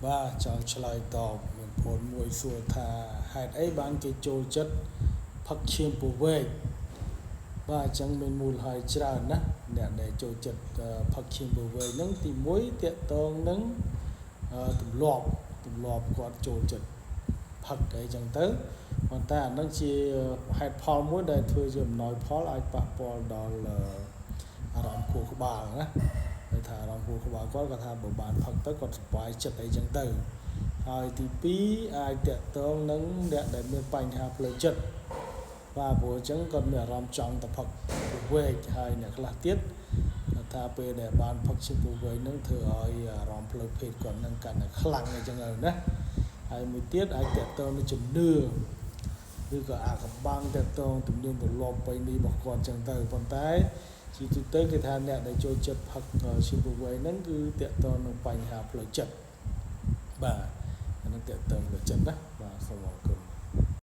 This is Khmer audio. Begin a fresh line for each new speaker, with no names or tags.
បាទចង់ឆ្លើយតបមានពលមួយសួរថាហេតុអីបានគេចូលចិត្តផឹកឈាមពវែកបាទអញ្ចឹងមានមូលហេតុច្រើនណាស់អ្នកដែលចូលចិត្តផឹកឈាមពវែកហ្នឹងទី1ទាក់ទងនឹងទម្លាប់ទម្លាប់គាត់ចូលចិត្តផឹកអីចឹងទៅប៉ុន្តែអានឹងជាហេតុផលមួយដែលធ្វើជាអំណោយផលអាចប៉ះពាល់ដល់អារម្មណ៍ខួរក្បាលណាគេថាអារម្មណ៍ខួរក្បាលគាត់គាត់ថាបើបានផឹកទៅគាត់សប្បាយចិត្តអីចឹងទៅហើយទី2អាចទាក់ទងនឹងអ្នកដែលមានបញ្ហាផ្លូវចិត្តបាទព្រោះអញ្ចឹងគាត់មានអារម្មណ៍ចង់ទៅផឹកវែកហើយអ្នកខ្លះទៀតគាត់ថាពេលដែលបានផឹកឈាមពវែកហ្នឹងធ្វើឲ្យអារម្មណ៍ផ្លូវភេទគាត់នឹងកាន់តែខ្លាំងអីចឹងទៅណាហើយមួយទៀតអាចទាក់ទងនឹងជំនឿឬក៏អាកំបាំងទាក់ទងទំនៀមទម្លាប់ប្រពៃណីរបស់គាត់ចឹងទៅប៉ុន្តែជាទូទៅគេថាអ្នកដែលចូលចិត្តផឹកឈាមពវែកហ្នឹងគឺទាក់ទងនឹងបញ្ហាផ្លូវចិត្តបាទអានឹងទាក់ទងផ្លូវចិត្តណាបាទ។